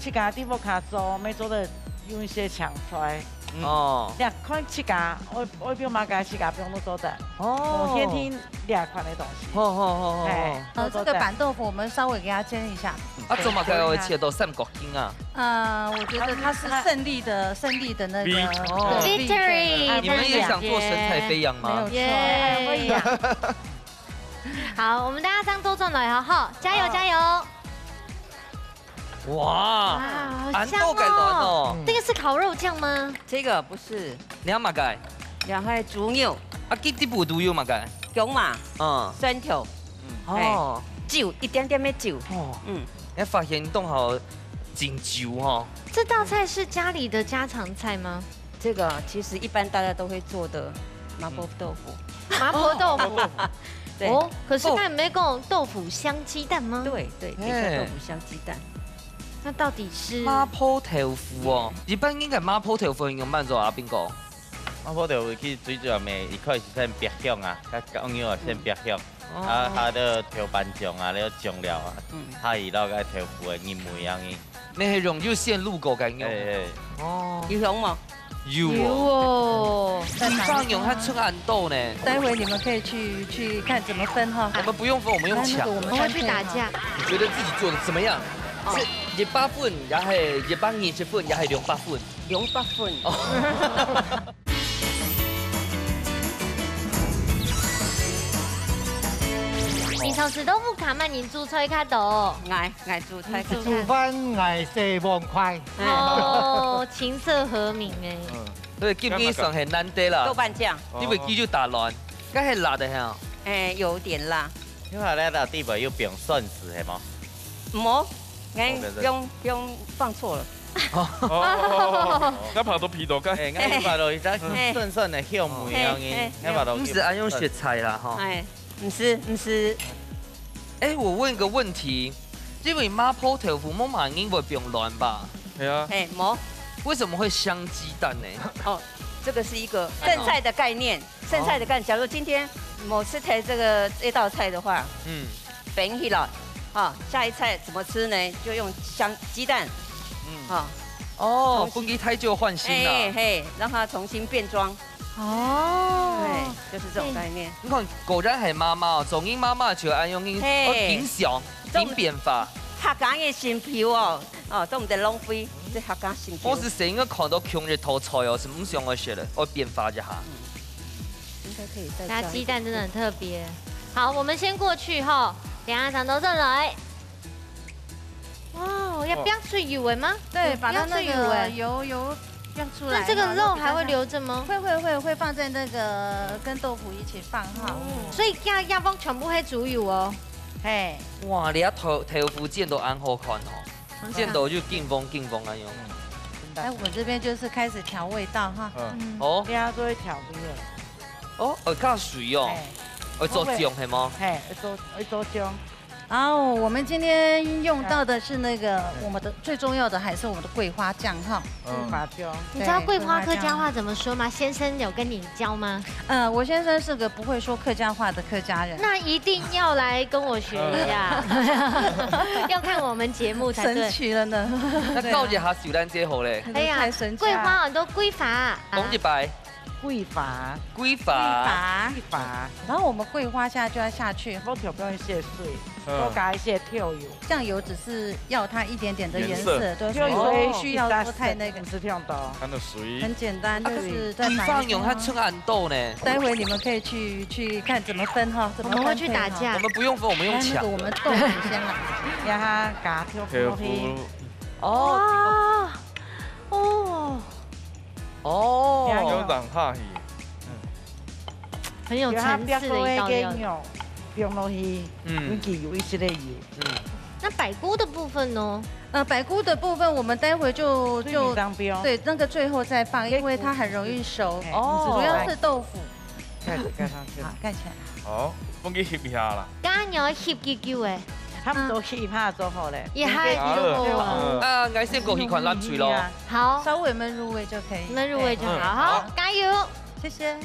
自家在屋下做，乜做得用一些青菜。嗯。哦。你看自家，愛，愛放麼个自家放都做得。哦。無限定這款的東西。好，好，好，好，嘿，好。呃，這個都做得。板豆腐我們稍微給它煎一下。啊，做麼个要切到三角形啊？呃，我覺得它是勝利的，勝利的那個，V。哦。對，victory。你們也想做神采飛揚嗎？沒有錯。耶。哎，可以啊。好，我們大家這樣多轉來哦，好，加油，哦。加油。哇，哇，好香哦。恁多个卵哦。嗯。这个是烤肉酱吗？这个不是。你要么个？然后还有猪肉。啊，这底部都有么个？姜嘛，嗯。蒜头，嗯。哦。哎，酒，一点点的酒。哦。嗯。你发现你动好紧酒哦。这道菜是家里的家常菜吗？这个其实一般大家都会做的麻婆豆腐。麻婆豆腐。对。哦，可是他有没有跟我豆腐香鸡蛋吗？对，对，等一下哎。豆腐香鸡蛋。那到底是？麻婆豆腐哦，一般应该麻婆豆腐用慢做啊，斌哥。麻婆豆腐其实最主要咩，一开始先煸香啊，甲酱油啊先煸香，哦。啊，下个豆瓣酱啊，了酱料啊，嗯。下去落个豆腐个入味样个。你系用有先卤过个用？哎，哎。哦。有香无？有有哦。哦。地方用还出很多呢。待会你们可以去，去看怎么分哈。我们不用分，我们用抢的。那个我们我们去打架。你觉得自己做的怎么样？哦。是一百分，也系一百二十分，也系两百分？两百分。哦。平常时都不卡慢，你煮菜较多。哎，哎，煮菜。煮饭，哎，洗碗筷。哦，琴瑟和鸣哎。嗯。所以今日算系难得啦。豆瓣酱。因为佢就打卵，该系辣的哈。哎，有点辣。你看那个地方有放蒜丝系吗？无，哎，哦，对，对。不用，不用，放错了。哦，哦，哦，哦，哦。那跑到皮头干。哎，那一把都一张嘿。顺顺的香味样嘿，嘿。个，那把都毋是，俺用食材啦，哈。哎，毋是，毋是。哎，我问个问题，因为麻婆豆腐，我马上会放卵吧？对啊。嘿，无。为什么会香鸡蛋呢？哦，这个是一个剩菜的概念。 剩菜的概念，假如今天某次提这个，这道菜的话，嗯。分起来，哈，下一菜怎么吃呢？就用香，鸡蛋，嗯。哈。哦，重新分佢汰旧换新啦。哎，嘿，让它重新变装。哦。哎，就是这种概念。你看，果然系妈妈哦，做人妈妈就爱用音，嘿。哦，影响，这种影变化。客家个心皮哦，哦，都毋得浪费，这客家心皮。我是成日看到穷日头菜哦，是毋想爱食了，我变化一下。嗯。 应该可以再加一点。加鸡蛋真的很特别。好，我们先过去哈，等下长头转来。哇，要煸出油的吗？对，有，把它那个煸出油的。油，油煸出来哈，那这个肉还会留着吗？然后给它，会，会，会，会放在那个跟豆腐一起放哈。哦。所以这样要放全部黑猪油哦。嘿。哇，你看豆，豆腐煎到恁好看哦，煎到就金黄金黄啊样。嗯。哎，我们这边就是开始调味道哈。嗯。嗯。哦。你要做一调味的。 哦，愛加水哦。哎。愛做醬係無？嘿，愛做，愛做醬。然后我们今天用到的是那个，嗯。我们的最重要的还是我们的桂花酱哈。嗯。桂花酱。你知道桂花客家话怎么说吗？对，桂花酱。先生有跟你教吗？呃，我先生是个不会说客家话的客家人。那一定要来跟我学一下，嗯。要看我们节目才对。神奇了呢。那教一下秀兰姐好嘞。哎呀，太神奇了。桂花很多桂花啊。讲一擺。 桂花。桂花。桂花。桂花。然后我们桂花现在就要下去。我调用一些水，嗯。多加一些调油。酱油只是要它一点点的颜色，颜色。对，所以说不需要说太那个。调油一大匙，不是调多。看到水。很简单，啊，就是再撒一些哦。地方用它出很多呢。待会你们可以去，去看怎么分哈，怎么分配哈。我们会去打架。我们不用分，我们用抢的。来，那个我们豆腐先来。让它给它跳过去。跳过。哦。哇，哦。 哦。有人客氣。很有层次的一道料理。放落去，嗯。分佢有一息个油。嗯。那擺菇的部分呢？呃，擺菇的部分，我们待会就，水面上放。就，对，那个最后再放，因为它很容易熟。哎，哦。主要是豆腐。盖子盖上去。好，盖起来。好，分佢翕一下啦。剛剛你要翕幾久誒？差不多翕一下就好了。也還有。好了。嗯。啊，𠊎先過去看冷水咯。好。稍微焖入味就可以。焖入味就好。对。嗯。好，好。加油。谢谢。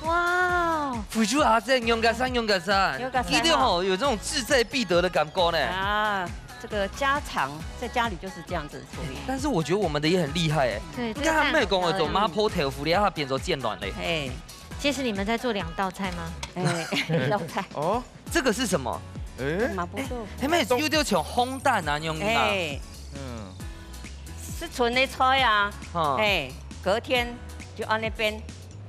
哇。肥豬阿姐，仰結煞，仰結煞。仰結煞。一定吼，有这种志在必得的感觉呢。啊，这个家常，在家里就是这样子处理。但是我觉得我们的也很厉害哎。对，你看他们讲的，这个蛋很好用。做麻婆豆腐，然后它变成煎卵嘞。嘿。其实你们在做两道菜吗？哎，两道菜。哦。这个是什么？哎。麻婆豆腐。哎，有点像烘蛋啊，那种啊。哎。嗯。是存的菜啊。哦。哎，隔天就按那边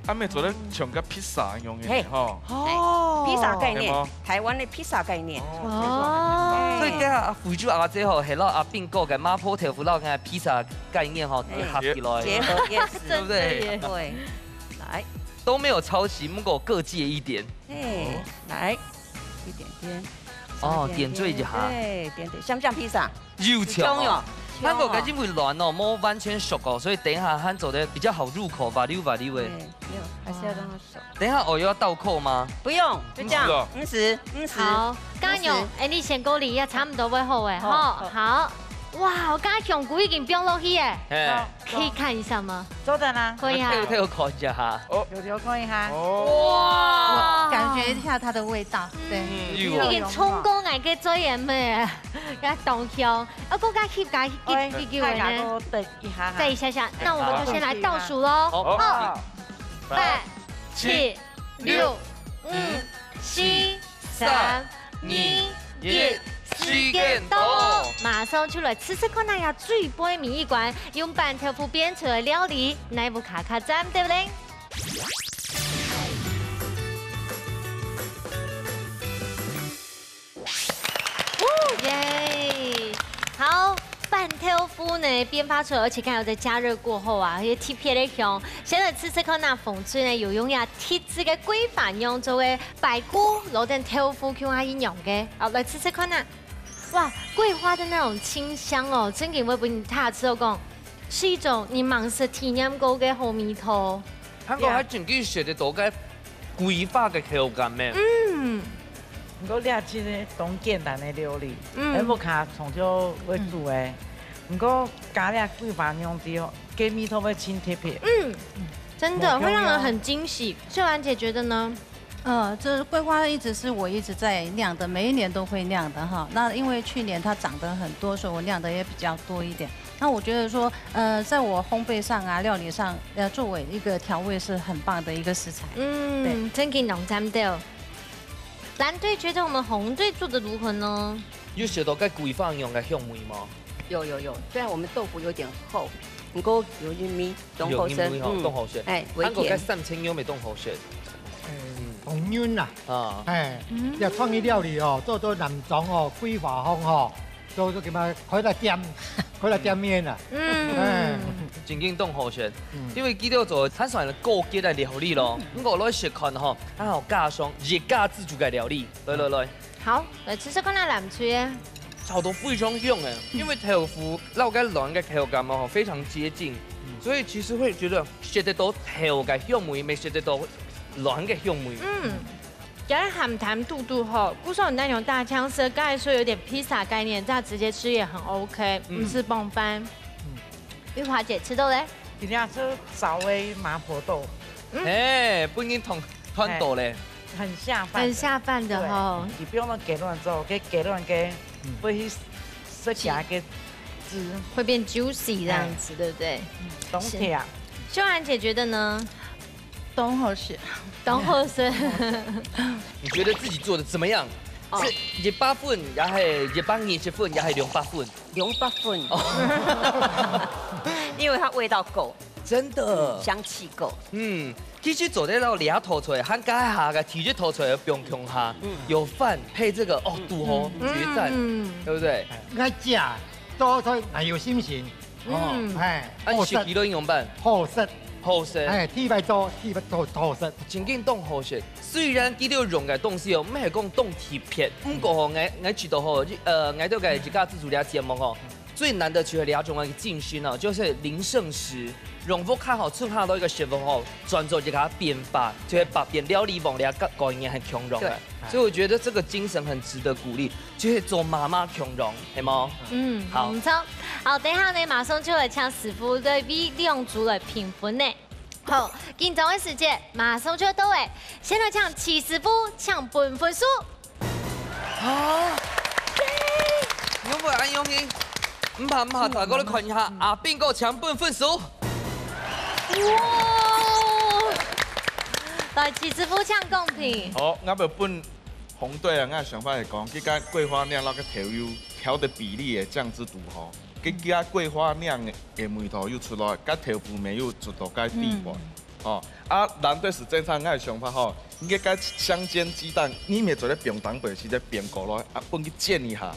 啊，乜做得像个披薩一樣个嘿吼。哦，披薩概念係無，台灣个披薩概念。哦，哦。所以等下阿惠珠阿姊吼，係摎阿斌哥个麻婆豆腐摎个披薩概念吼，哎，合起來。結合，yes。對不對？真的耶。對，來。都沒有抄襲，不過各借一點。哎，來，一點點。哦，點綴一下。對，點綴，像不像披薩？ 有像哦。有像哦。還過佢因為卵哦，無完全熟哦，所以等一下還做得比較好入口，滑溜滑溜个。對，沒有，還是要讓它熟。等一下哦，又要倒扣嗎？不用，就這樣，毋使哦。毋使，毋使。好，嘉榮，毋使。哎，你先過濾，也差不多會好哎，好，吼，好。好。哇，我剛剛香菇已經放落去哎，嘿。好。可以看一下嗎？做得啦。可以啊。可以，可以看一下哈。哦。有有看一下。哦。哇。感覺一下它的味道，嗯。對。嗯，有。已經衝過來个嘴唇了。 也當香。啊，閣加翕加翕哎，翕翕翕呢？再加多等一下哈。再一下下，那我們就先來倒數嘍。好。好。八、七、六、五、四、三、二、一，時間到。馬上就來試試看，那呀最尾尾一關，用粄豆腐變出來个料理，哪一步較較讚，對不對？ 耶！好，粄豆腐呢，變化出來，而且剛有在加熱過後啊，有特別的香。先來試試看那紅隊呢，有用呀特製个桂花蓉做个排骨，摎等豆腐共下去蓉个。好，來試試看啊。哇，桂花的那種清香哦，真的會分你大吃哦，講，是一種你吂食體驗過个好味道。 還過還真經食得到該桂花个口感咩？嗯。毋過這真个當簡單个料理，嗯。哎，屋下從小會煮个。嗯。毋過加了桂花蓉之後，該味道會盡特別。嗯，真的，會讓人很驚喜。秀蘭姐覺得呢？ 呃，這桂花一直是我一直在釀的，每一年都會釀的哈。那因為去年它長得很多，所以我釀的也比較多一點。那我覺得說，呃，在我烘焙上啊、料理上，呃，作為一個調味是很棒的一個食材。嗯，對。真經當讚到。藍隊覺得我們紅隊做得如何呢？有食到該桂花蓉个香味嗎？有有有，雖然我們豆腐有點厚，毋過有一味當好食，有一味吼，嗯，當好食。哎，還過該三層肉乜當好食。 嗯，當然啦。啊。哎，嗯。這創意料理哦，做到南庄哦，桂花香哦，做做叫麼？開了店，開了店面啊。嗯。哎。真經當好食，嗯。因為佢兜做，佢算係高級个料理咯。嗯。毋過來食看吼，還好加上一家之煮个料理。來來來。 好，來試試看啊，藍隊个。炒到非常香哎，因為豆腐摎該卵个口感嘛吼非常接近，嗯。所以其實會覺得食得到豆个香味，乜食得到卵个香味。嗯，加鹹淡度度吼，故所你那種大腔色，剛才說有點披薩概念，這樣直接吃也很OK，嗯。毋使傍飯。嗯。玉華姐吃到嘞？今天吃燒个麻婆豆腐。嗯。嘿，本人同 看到咧。很下飯的。很下飯的吼。對，你不用那雞卵做，給雞卵給，嗯。會去食起來个汁。會變juicy這樣子，哎。對不對？嗯，當甜。秀蘭姐覺得呢？當好食。當好食。你覺得自己做得怎麼樣？哦。係一百分，也係一百二十分，也係兩百分？兩百分。哦。因為它味道夠。真的。嗯，香氣夠。嗯。 其實做得摎這道菜，還加下个第一道菜个放共下，嗯。有飯配這個，哦，嗯。堵好，嗯。絕讚，嗯。對不對？愛食，做菜愛有心情。哦，嗯。哎，啊，你食幾多樣飯？好食。好食。哎，第一擺做，第一擺做，好食。真經當好食。雖然佢兜用个東西哦，毋係講當特別，嗯。毋過吼，𠊎，𠊎知道吼，呃，𠊎兜个一家之煮這節目吼， 最難得就係這種个精神哦，就係零剩食，用屋下吼，剩下來个食物吼，轉做一個變化，就係百變料理王這個概念很強壯啊。對。所以我覺得這個精神很值得鼓勵，就係做媽媽強壯，係無？嗯，好。沒錯。好，等一下呢，馬上就來請師傅來為兩組來評分呢。好，緊張个時間馬上就到誒，先來請徐師傅請分分數。 啊？仰會恁樣呢？毋怕毋怕，大家來看一下，阿斌哥請分分數。哇！來，徐師傅請公平。好，𠊎愛分紅隊啊，𠊎个想法係講，這個桂花釀那個豆油調的比例也這樣子堵吼，這個桂花釀的味道又出來，該豆腐味又出到該地方。嗯。哦，啊，藍隊係正常，𠊎个想法吼，應該該香煎雞蛋，你毋係做得放當白，係得放過來，啊，分佢煎一下，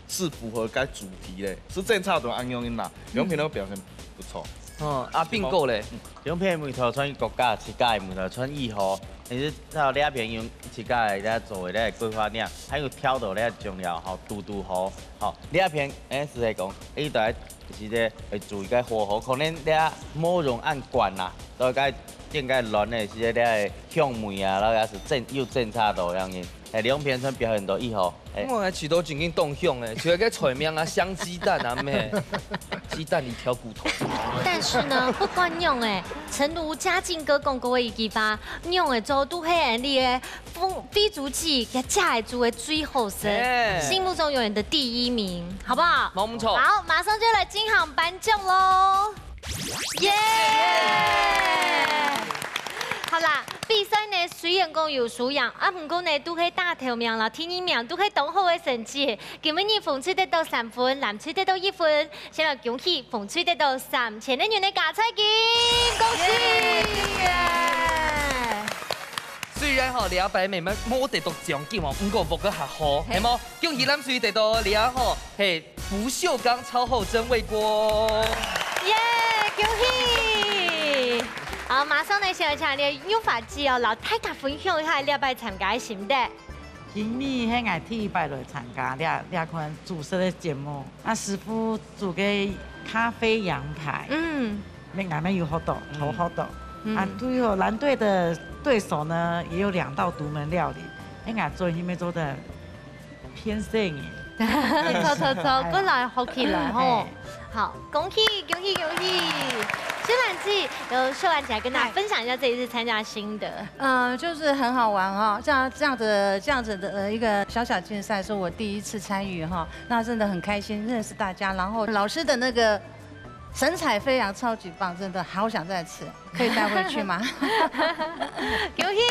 是符合該主題嘞，係正常都恁樣个啦，兩片都表現不錯。哦，啊，Bingo咧？兩片味道全國家自家个味道全異好，但是到這片用自家个咧做个咧桂花餅，還有調到咧醬料吼，堵堵好，吼，這片，誒，實在講，誒，大家 其實會注意該火候，可能你啊無用恁慣啦，所以該點該卵呢，其實你个香味啊，然後也係正，有正差到樣个。誒，兩片算表現到異好。誒，我个試到正經當香誒，像該菜名啊，香雞蛋啊，咩？雞蛋裡挑骨頭。但是呢，不管仰誒，誠如嘉靖哥講過个一句話，仰誒做都係恁樣个 非主題，也才係做个最好食，嘿。心目中永遠的第一名，好不好？無錯。好，馬上就來進行頒獎囉！耶！好啦，比賽呢雖然講有輸贏，啊，毋過呢都係打頭名啦，第二名都係當好个成績。今晡日紅隊得到三分，藍隊得到一分， 先來恭喜紅隊得到三千个銀个加菜金，恭喜！耶！雖然吼，這擺無，無得到獎金哦，毋過活个較好，嘿。係無？恭喜藍隊得到這吼，係不鏽鋼超厚蒸煨鍋。耶，恭喜！好，馬上呢，先來請這个玉華姐哦，摎大家分享一下這擺參加个心得。 今晡日係𠊎第一擺來參加這，這款主持个節目。啊，師傅煮个咖啡羊排，嗯。𠊎乜有學到，嗯。好學到。嗯。啊，對哦，藍隊的對手呢，也有兩道獨門料理。哎，𠊎做，因為做得偏細人。著，著，著，哎。過來學起來吼。哎。 好，恭喜，恭喜，恭喜！秀蘭姐，由秀蘭姐跟大家分享一下這一次參加的心得。嗨。呃，就是很好玩哦，這樣，這樣子，這樣子的，呃，一個小小競賽是我第一次參與哈，那真的很開心認識大家，然後老師的那個神采飛揚，超級棒，真的好想再次。 可以帶回去嗎？恭喜！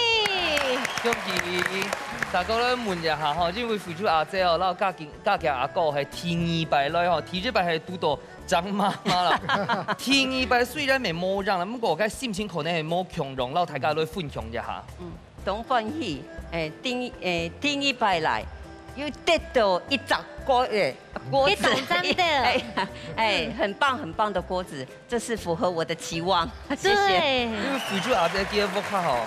恭喜！大家來問一下吼，因為惠珠阿姊哦，摎家境，家境阿哥係第二擺來吼，第一擺係堵到張媽媽啦。第二擺雖然無無贏啦，毋過該心情可能係無共樣，摎大家來分享一下。嗯，當歡喜，誒，第，誒，第二擺來，又得到一隻鍋，誒，鍋子，一隻讚的。哎，哎，很棒很棒的鍋子。 這是符合我的期望，謝謝。對。因為惠珠阿姊个屋下吼，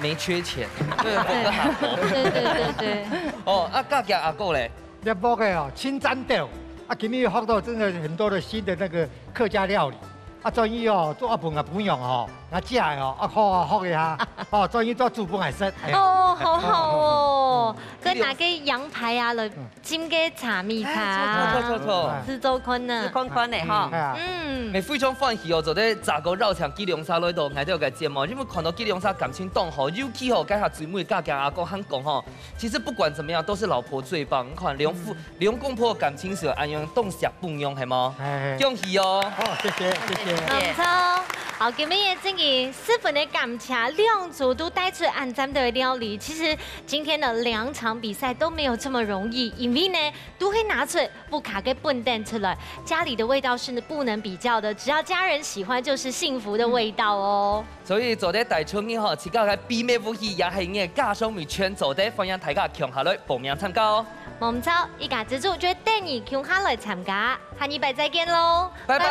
沒缺錢，對，屋下好。對，對，對，對。哦，啊，家境阿哥咧？這屋个哦，盡讚到，啊，今日學到真的很多的新的那個客家料理，啊，專業哦，做阿婆啊，不用哦，那這樣哦，啊，好好學一下，哦，專業做煮飯來食，哎呀。哦，好好哦，跟拿个羊排啊，來 浸个茶米茶。哎，著，著，著，著，著。試做看呢。試看看呢，吼。嗯。哎呀。嗯。欸，非常歡喜哦，做得再過邀請佢兩儕來到𠊎兜个節目，因為看到佢兩儕感情當好，尤其吼，該下最尾家境阿哥還講吼，其實不管怎麼樣，都是老婆最棒。你看，兩夫，嗯。兩公婆感情係恁樣，當惜分量，係無？哎。恭喜哦！好，謝謝，謝謝。嗯，好。好，今晡日正經十分个感謝，兩組都帶出恁讚个料理。其實 今天的兩場比賽都沒有這麼容易，因為呢，都會拿出屋下个本等出來，家裡的味道是不能比較的，只要家人喜歡，就是幸福的味道哦。所以做得帶出去吼，自家个秘密武器也係你个家常味全做得，歡迎大家共下來報名參加哦。無毋著，一家之煮就等你共下來參加，下禮拜再見囉，拜拜。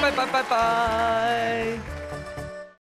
拜拜，拜拜，拜拜。